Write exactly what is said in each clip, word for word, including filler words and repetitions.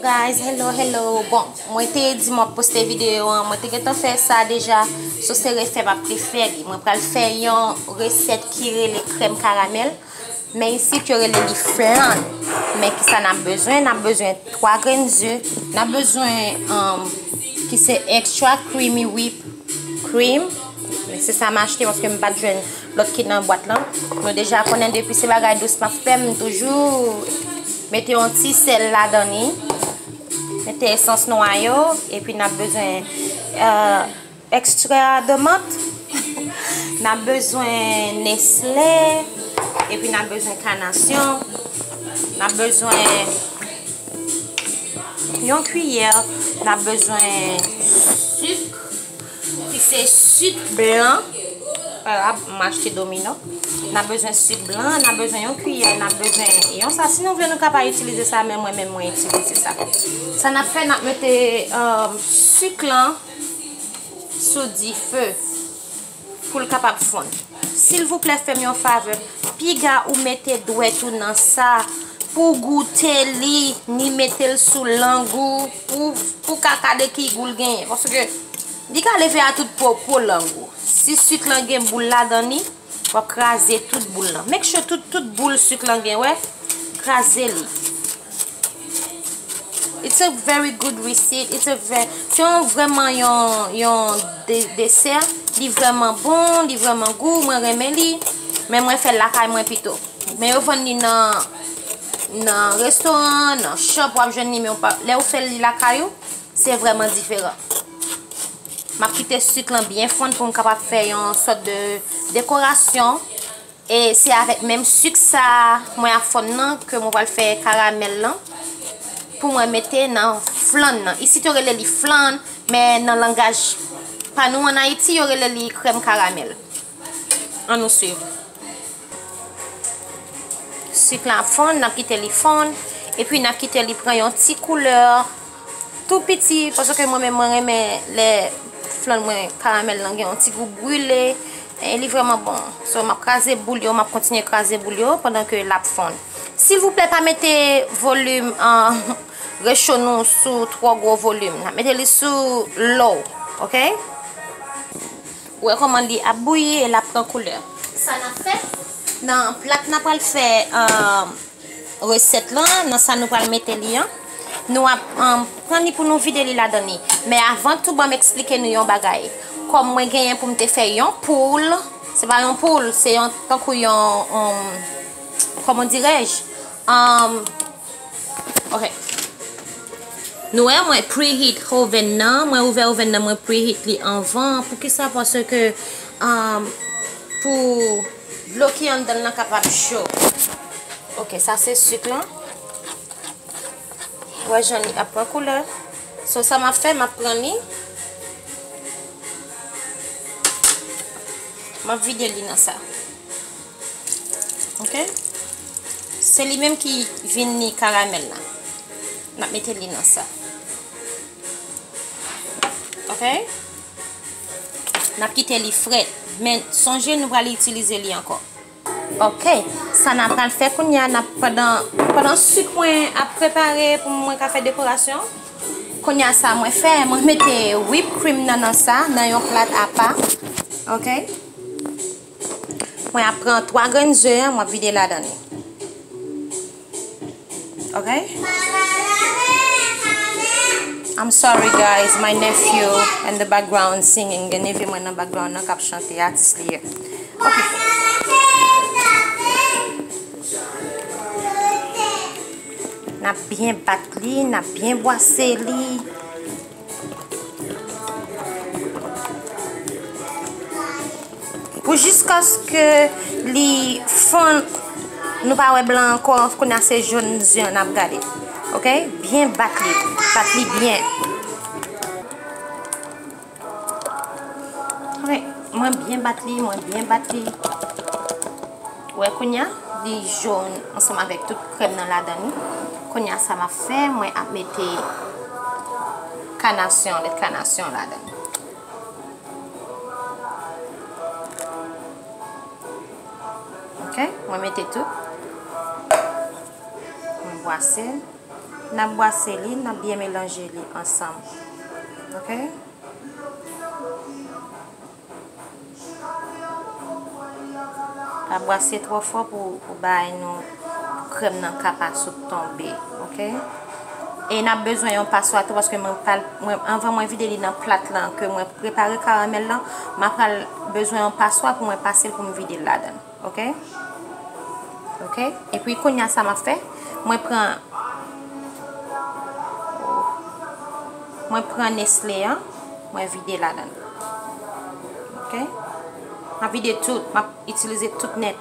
Guys, hello, hello. Bon, mwen te di m ap poste videyo an, mwen te gentan fè sa deja. So se refè m ap refè li. Mwen pral fè yon resèt ki rele krèm karamèl. Men isit yo rele li flan. Men kisa n ap bezwen? N ap bezwen twa grenn ze. N ap bezwen um, ki se extra creamy whip cream. Se sa m achte paske m pa t jwenn lòt ki nan bwat lan. Nou deja konnen depi se bagay dous m ap fè, m toujou mete yon ti sèl ladan li. Mete esans nwa yo, epi n ap bezwen uh, extra de menthe. N ap bezwen Nestlé, epi n ap bezwen kanasyon. N ap bezwen yon kiyè. N ap bezwen sik, ki se sik blan. Pa grav, m achte Domino. N ap bezwen sik blan, n ap bezwen yon kiyè, n ap bezwen yon sa. Si nou vle, nou ka pa itilize sa, men mwen menm mwen itilize sa. Sa n ap fè, n ap mete um, sik lan sou dife pou l kapab fonn. Silvouplè, fè m yon favè. Piga ou mete dwèt ou nan sa pou goute li, ni mete l sou lang ou, pou, pou ka gade ki gou l genyen. Paske li ka leve a tout po, po lang ou. Si sik lan gen boul ladan li, w ap kraze tout boul lan. Make sure tout, tout boul sik lan gen, wè, kraze li. It's a very good receipt. It's a very, se yon vrèman yon, yon de, desè. Li vrèman bon, li vrèman gou, mwen renmen li. Men mwen fè l lakay mwen pito. Men yo vann li nan, nan restoran, nan shop, w ap jwenn li, men w pa, lè ou fè li lakay ou, se vrèman diferan. M ap kite sik lan byen fonn pou m kapab fè yon sòt de dekorasyon. E se avèk menm sik sa mwen ap fonn nan ke mwen pral fè karamèl lan pou mwen mete nan flan nan. Isit yo rele li flan, men nan langaj pa nou an Ayiti, yo rele li krèm karamèl. Ann nou swiv. Sik la ap fonn, n ap kite li fonn, epi n ap kite li pran yon ti koulè tou piti, paske mwen menm mwen renmen lè flan mwen karamèl lan gen yon ti gou brile, e li vrèman bon. So, m ap kraze boul yo, m ap kontinye kraze boul yo pandan ke l ap fonn. Silvouplè, pa mete volim an recho nou sou twò gwo volim. N ap mete li sou low, oke? Ou wè kòman li ap bouyi e l ap pran koulè. Sa n ap fè, nan plat n ap pral fè, um, resèt lan, nan sa nou pral mete li an. Nou ap, um, pran li pou nou vide li ladan li. Men avan tou, ban m eksplike nou yon bagay. Kòm mwen genyen pou m te fè yon poul, se pa yon poul, se yon, tankou yon, um, comment dirais-je? Um, ok. Nou wè, mwen preheat oven nan, mwen ouvè oven nan, mwen preheat li anvan. Poukisa? Paske, um, pou dlo ki anndan l lan kapab cho. Ok, sa se sik lan. Ou wè jan li ap pran koulè. So, sa m ap fè, m ap pran li. M ap vide li nan sa. Ok? Se li menm ki vin ni karamèl la. N ap mete li nan sa. Ok? N ap kite li frèt. Men sonje nou pral itilize li ankò. Ok, sa n ap pral fè kounye a, n ap, pandan, pandan sik mwen ap prepare pou mwen ka fè dekorasyon, kounye a sa mwen fè, mwen mete whip cream nan, nan sa, nan yon plat apa. Ok? Mwen ap pran twa grenn ze a, mwen ap vide ladan li. Ok? I'm sorry guys, my nephew in the background singing. Gen neve mwen nan background nan k ap chante, atis li ye. Ok. N ap byen bat li, n ap byen bwase li. Pou jiskaske li fonn, nou pa wè blan ankò, kounye a se jòn ze an n ap gade. Ok? Byen bat li. Bat li byen. Ok, mwen byen bat li, mwen byen bat li. Ou wè kounye a, li jòn ansanm avèk tout krèm nan ladan li. Kounye a sa m ap fè, mwen ap mete kanasyon, lèt kanasyon ladan li. Ok, mwen mete tout. Mwen bwase l. N ap bwase li, n ap byen melanje li ansanm. Oke? Pa bwase twò fò pou, pou bagay nou, pou krèm nan ka pa sot tonbe, oke? E n ap bezwen yon paswa tou, paske mwen pral, mwen, anvan mwen vide li nan plat lan ke mwen prepare karamèl lan, m ap pral bezwen yon paswa pou mwen pase l pou m vide l ladan l, oke? Oke? Epi kounye a sa m ap fè, mwen pran Mwen pran Nestlé an, mwen vide ladan l. Oke? M ap vide tout, m ap itilize tout nèt.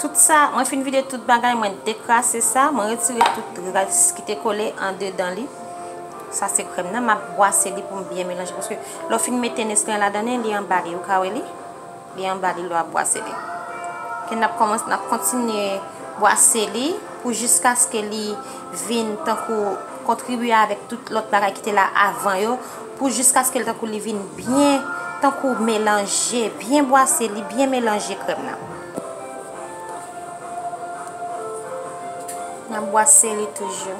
Tout sa, mwen fin vide tout bagay, mwen dekrase sa, mwen retire tout rès ki te kole andedan li. Sa se krèm nan, m ap bwase li pou m byen melanje, paske lè w fin mete Nestlé an ladan l, li anba li, ou ka wè li? Li anba li lè w ap bwase li. Ke n ap kòmanse, n ap kontinye bwase li pou jiskaske li vin tankou kontribye avèk tout lòt bagay ki te la avan yo, pou jiskaske li tankou li vin byen, tankou melanje, byen bwase li, byen melanje krèm nan. N ap bwase li toujou.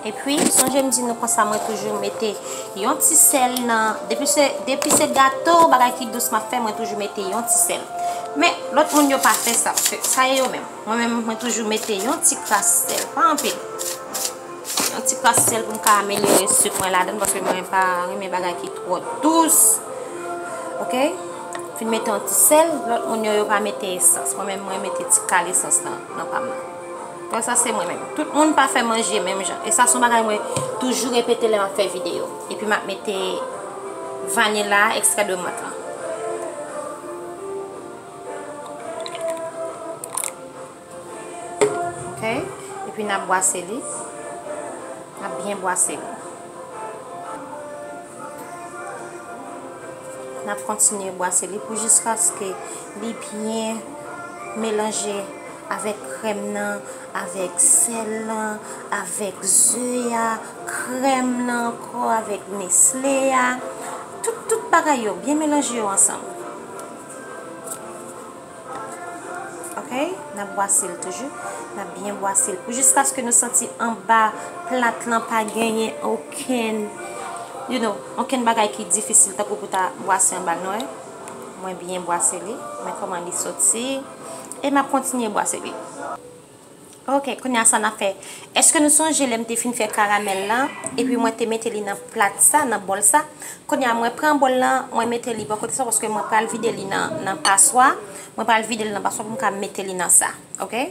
Epi, sonje m di nou konsa, mwen toujou mete yon ti sèl nan, depi se, depi se gato, bagay ki dous m ap fè, mwen toujou mete yon ti sèl. Men, lòt moun yo pa fè sa, paske sa e yo menm. Mwen menm, mwen toujou mete yon ti kras sèl, pa anpil. Yon ti kras sèl pou m ka amelyore sik mwen ladan l, paske mwen pa renmen bagay ki twò dous. Oke? Fin mete yon ti sèl, lòt moun yo, yo pa mete esans. Mwen menm, mwen mete ti kal esans nan, nan pa m nan. Bon, sa se mwen menm. Tout moun pa fè manje menm jan. E sa se yon bagay mwen toujou repete lè m ap fè videyo. Epi m ap mete vanila, ekstrè de mant lan. Oke? Epi n ap bwase li. N ap byen bwase li. N ap kontinye bwase li pou jiskaske li byen melanje avèk krèm nan, avèk sèl lan, avèk ze a, krèm nan ankò, avèk Nestlé a. Tout, tout bagay yo, byen melanje yo ansanm. Oke? N ap bwase l toujou. N ap byen bwase l pou jiskaske nou santi anba plat lan pa genyen okenn, you know, okenn bagay ki difisil tankou pou ta bwase anba l, nou wè. Mwen byen bwase li. Men kòman li soti. E m ap kontinye bwase li. Oke, kounye a sa n ap fè. Èske nou sonje lè m te fin fè karamèl lan, epi mwen te mete li nan plat sa, nan bòl sa? Kounye a mwen pran bòl lan, mwen mete li bò kote sa, paske mwen pral vide li nan, nan paswa. Mwen pral vide li nan paswa pou m ka mete li nan sa. Oke?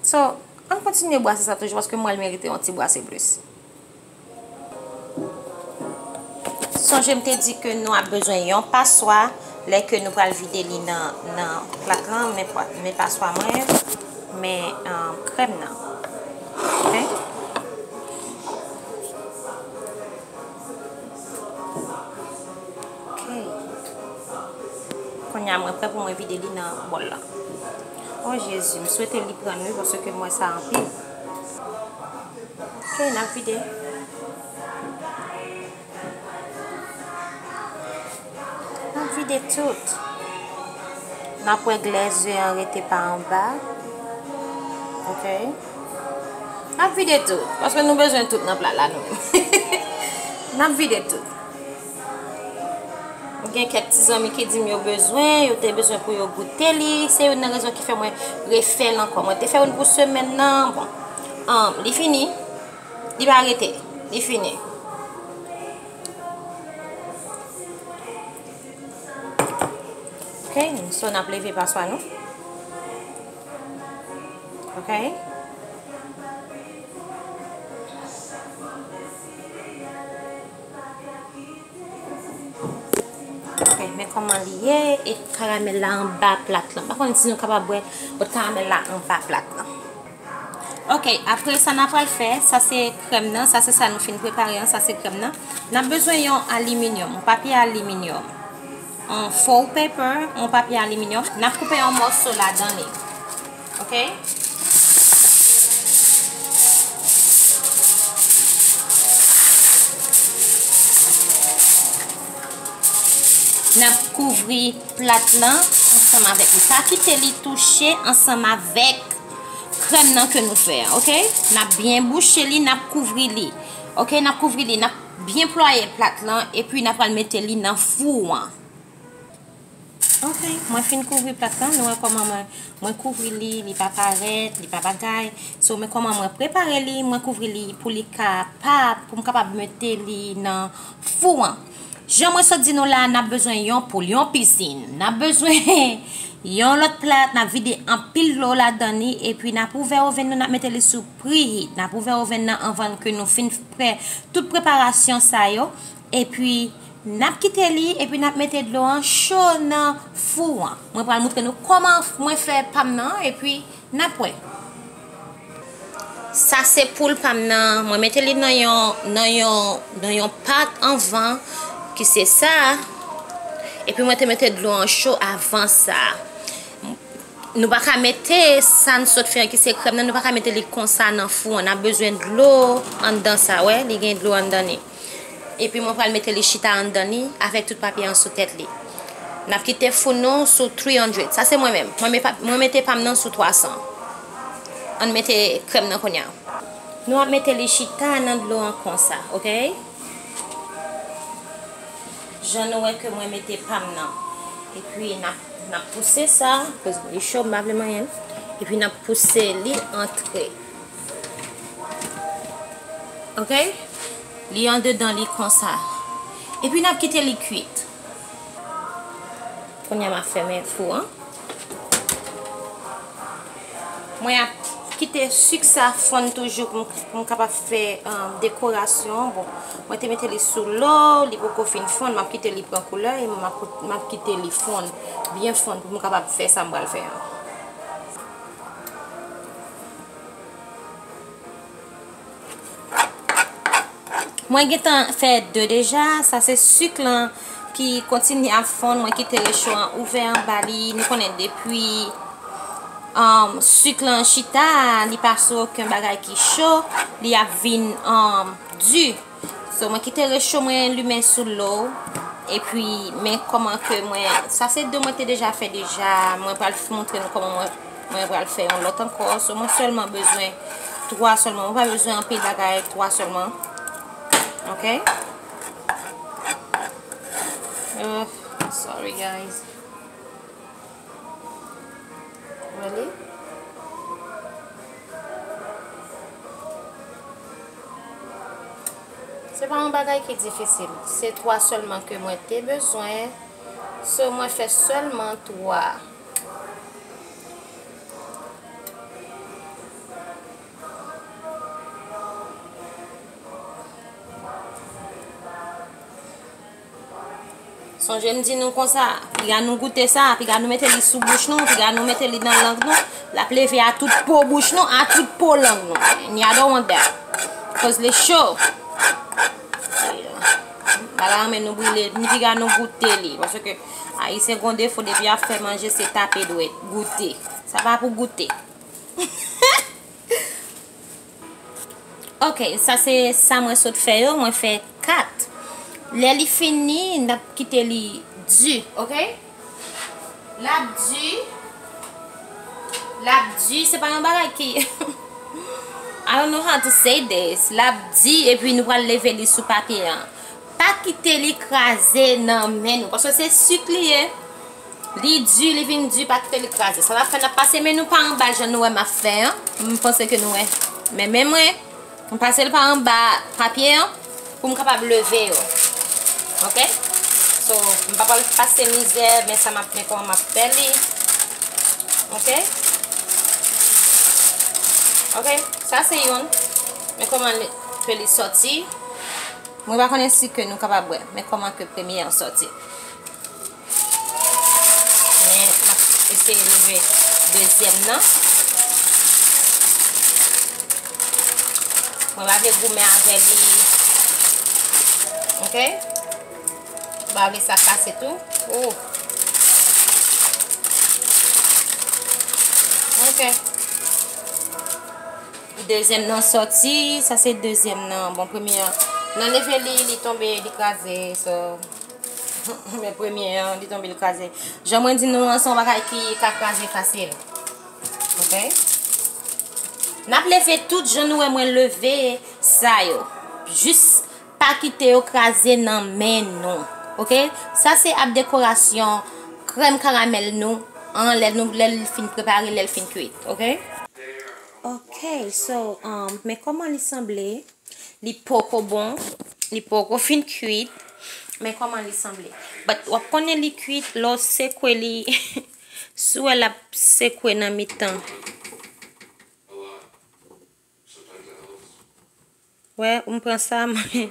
So, ann kontinye bwase sa toujou, paske mwen merite yon ti bwase plis. Sonje m te di ke nou ap bezwen yon paswa lè ke nou pral vide li nan, nan plat lan, men pa, men paswa mwen, men, um, krèm nan. Oke? Oke. Kounye a mwen prè pou mwen vide li nan bòl lan. O Jezi, m swete li pran wi, paske m wè sa anpil. Oke, n ap vide. N ap vide tout. N ap wè glèze an rete pa anba. Oke. N ap vide tout, paske nou bezwen tout nan pla la nou menm. N ap vide tout. Gen kèk ti zanmi ki di m yo bezwen, yo te bezwen pou yo goute li. Se youn nan rezon ki fè mwen refè l ankò. Mwen te fè youn pou semèn nan. Bon, um, li fini. Li pa rete. Li fini. Oke, so n ap leve paswa nou. Oke. Oke, men kòman li ye, e karamèl la anba plat lan. M pa konnen si nou kapab wè, but karamèl la anba plat lan. Oke, apre sa n a pral fè, sa se krèm nan, sa se sa nou fin prepare an, sa se krèm nan. N ap bezwen yon aliminyòm, yon papye aliminyòm. Yon foil paper, yon papye aliminyòm. N ap koupe yon mòso ladan li. Oke? N ap kouvri plat lan ansanm avèk li. Pa kite li touche ansanm avèk Krèm nan ke nou fè an, oke? N ap byen bouche li, n ap kouvri li. Oke, n ap kouvri li, n ap byen plwaye plat lan, epi n ap pral mete li nan fou an. Oke, mwen fin kouvri plat lan, nou wè kòman mwen, mwen kouvri li, li pa parèt, li pa bagay. So, men kòman mwen prepare li, mwen kouvri li pou li ka pa, pou m kapab mete li nan fou an. Jan mwen sot di nou la, n ap bezwen yon poul, yon pisin. N ap bezwen yon lòt plat, n ap vide anpil dlo ladan li, epi n ap ouvè oven nou, n ap mete li sou preheat. N ap ouvè oven nan anvan ke nou fin fè tout preparasyon sa yo. Epi, n ap kite li, epi n ap mete dlo an cho nan fou an. Mwen pral moutre nou kòman mwen fè pa m nan, epi n ap wè. Sa se poul pa m nan. Mwen mete li nan yon, nan yon, nan yon pat anvan, ki se sa. Epi mwen te mete dlo an cho avan sa. Nou pa ka mete sa n sot fè an, ki se krèm nan, nou pa ka mete li konsa nan fou an. N ap bezwen dlo anndan sa, wè, li gen dlo anndan li. Epi mwen pral mete li chita anndan li avèk tout papye an sou tèt li. N ap kite fou nou sou three hundred. Sa se mwen menm. Mwen me pa, mwen mete pa m nan sou twa san. Ann mete krèm nan kounye a. Nou ap mete li chita nan dlo an konsa, oke? Jan nou wè ke mwen mete pa m nan. Epi n ap, n ap pouse sa, koz li cho, m pa vle manyen l. Epi n ap pouse li antre. Oke? Li andedan li konsa. Epi n ap kite li kwit. Kounye a m ap fèmen fou an. Mwen ap kite sik sa fonn toujou pou m, pou m kapab fè, um, dekorasyon. Bon, mwen te mete li sou lo, li poko fin fonn, m ap kite li pran koulè, e m ap, m ap kite li fonn, byen fonn pou m kapab fè sa m pral fè an. Mwen gentan fè de deja, sa se sik lan ki kontinye ap fonn, mwen kite recho an ouvè anba li, nou konnen depi, um, sik lan chita, li pa sou okenn bagay ki cho, li ap vin, um, di. So, mwen kite recho mwen limen sou lo, epi men kòman ke mwen, sa se de mwen te deja fè deja, mwen pral montre nou kòman mwen, mwen pral fè yon lòt ankò. So, mwen sèlman bezwen twa sèlman. Mwen pa bezwen anpil bagay, twa sèlman. Oke? Uh, sorry, guys. Really? Se pa yon bagay ki difisil. Se twa sèlman ke mwen te bezwen. So, mwen fè sèlman twa. Sonje m di nou konsa, piga nou goute sa, piga nou mete li sou bouch nou, piga nou mete li nan lang nou, l ap leve a tout po bouch nou, a tout po lang nou. And y'all don't want that. Cause li cho. Bagay la men nou brile, ni piga nou goute li. Paske Ayisyen gon defo, depi y ap fè manje, se tape dwèt, goute. Sa pa pou goute. Ok, sa se sa mwen sot fè yo, mwen fè kat. Lè li fini, n ap kite li di, ok? L ap di, l ap di, se pa yon bagay ki, I don't know how to say this. L ap di, epi nou pral leve li sou papye an. Pa kite li kraze nan men nou, paske se sik li ye. Li di, li vin di, pa kite li kraze. Sa n ap fè, n ap pase men nou pa anba jan nou wè m ap fè an. M panse ke nou wè. Men men mwen, m pase l pa anba papye an pou m kapab leve yo. Ok? So, m pa pral pase mizè, men sa m ap, men kòman m ap fè li. Ok? Ok? Sa se youn. Men kòman li, ke li sòti. Mwen pa konnen si ke nou kapab wè, men kòman ke premye an sòti. Men, m ap eseye leve dezyèm nan. Mwen pa vle goumen avè li. Ok? M pa vle sa kase tou. Oh. Ok. Dezyèm nan sòti, sa se dezyèm nan. Bon, premye an, nan leve li, li tonbe, li kraze, so, men premye an, li tonbe, li kraze. Jan mwen di nou an, se yon bagay ki ka kraze fasil. Ok? N ap leve tout jan nou wè mwen leve sa yo. Jis pa kite yo kraze nan men nou. Oke? Sa se ap dekorasyon krèm karamèl nou an lè nou, lè l fin prepare, lè l fin kwit. Oke? Ok, so, um, men kòman li sanble. Li poko bon, li poko fin kwit. Men kòman li sanble. But w ap konnen li kwit lè w sekwe li. Si w wè l ap sekwe nan mitan. Wè, ou m pran sa, mwen,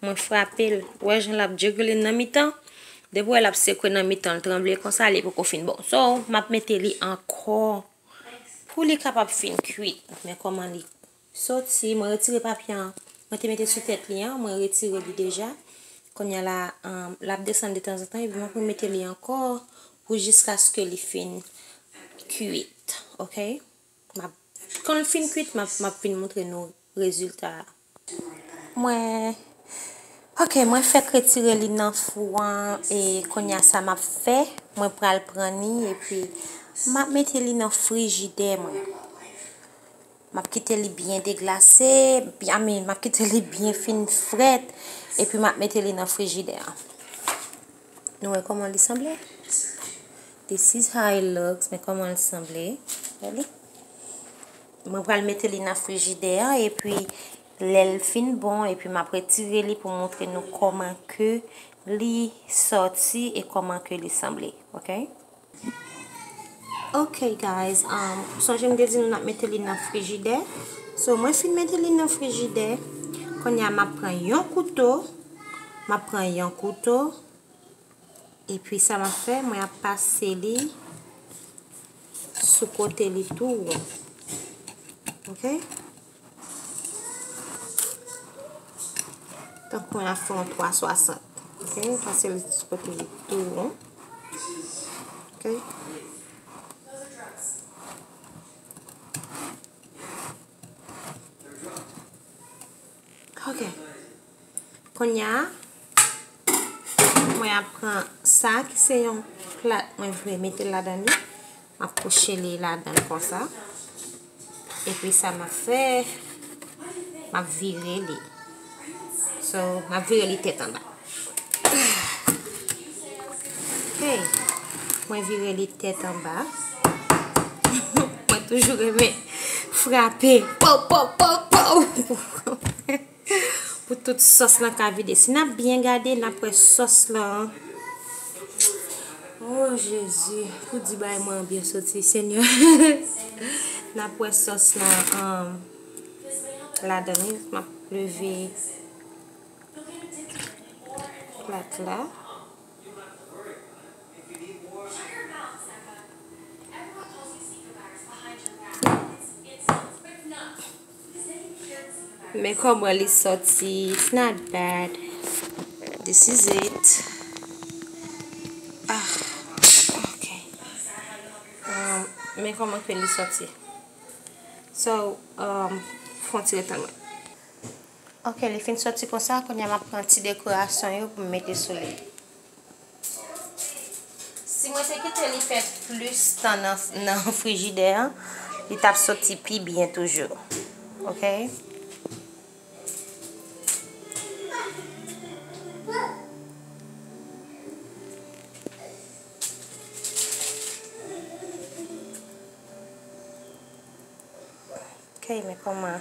mwen frape l. Wè jan l ap jiggle nan mitan. Depi w wè l ap sekwe nan mitan, l tranble konsa, li poko fin bon. So, m ap mete li ankò pou li kapab fin kwit. Men kòman li soti, mwen retire papye an. Mwen te mete sou tèt li an, mwen retire li deja. Kounye a la, um, l ap desann de tanzantan, epi mwen pou mete li ankò pou jiskaske li fin kwit, oke? M ap, kan l fin kwit, m ap, m ap vin montre nou rezilta a. Mwen, oke, mwen fèk retire li nan fou an, e kounye a sa m ap fè, mwen pral pran li, epi m ap mete li nan frijidè mwen. M ap kite li byen deglase, byen, I mean, m ap kite li byen fin frèt, epi m ap mete li nan frijidè an. Nou wè kòman li sanble? This is how it looks, men kòman li sanble. Wè li? Mwen pral mete li nan frijidè an, epi lè l fin bon, epi m ap retire li pou montre nou kòman ke li sòti e kòman ke li sanble, oke? Ok, guys, um, sonje m te di nou n ap mete li nan frijidè. So, mwen fin mete li nan frijidè. Kounye a, m ap pran yon kouto. M ap pran yon kouto. Epi sa m ap fè, mwen ap pase li sou kote li tou won. Ok? Tankou mwen ap fè yon twa swasant. Ok? Pase l sou kote li tou won. Ok? Ok. Kounye a, mwen ap pran sa ki se yon plat mwen vle mete ladan li. M ap kouche li ladan l konsa. Epi sa m ap fè, m ap vire li. So, m ap vire li tèt anba. Hey, mwen vire li tèt anba. Mwen toujou renmen frape. Pow, pow, pow, pow. Pou tout sòs lan ka vide. Si n ap byen gade, n ap wè sòs lan. Oh, Jezi, pou di bagay mwen an byen soti, Senyè. N ap wè sòs lan, um, ladan li. M ap leve plat la. Men kòman li sòti. It's not bad. This is it. Ah, ok. Um, men kòman ke li sòti. So, um, fon ti retan mwen. Ok, li fin sòti konsa, kounye a m ap pran ti dekorasyon yo pou m mete sou li. Si mwen te kite li fè plis tan nan, nan frijidè an, li t ap soti pi byen toujou. Ok? Ok, men kòman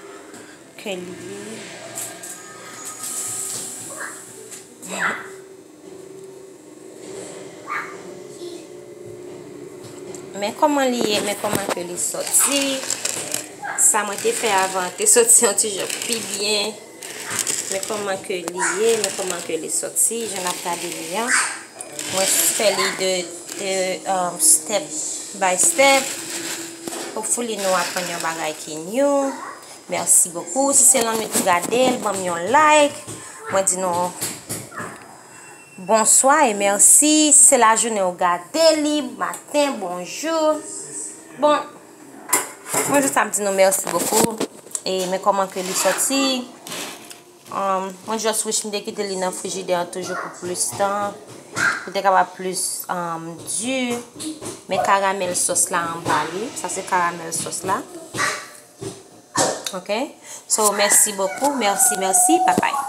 ke li ye. Men kòman li ye, men kòman ke li sòti. Sa mwen te fè avan te sòti yon ti jan pi byen. Men kòman ke li ye, men kòman ke li sòti, jan n ap gade li an. Mwen fè li de, de, um, step by step. Hopefully nou aprann yon bagay ki new. Mèsi bokou. Si se lannwit ou gade l, ban m yon like. Mwen di nou bonswa e mèsi. Si se lajounen ou gade li, maten, bonjou. Bon, mwen jis ap di nou mèsi bokou. E men kòman ke li sòti. Um, mwen just wish m te kite li nan frijidè an toujou pou plis tan. Li te kapab plis, um, di. Men karamèl sòs la anba li. Sa se karamèl sòs la. Ok? So, merci beaucoup, merci, merci, bye bye.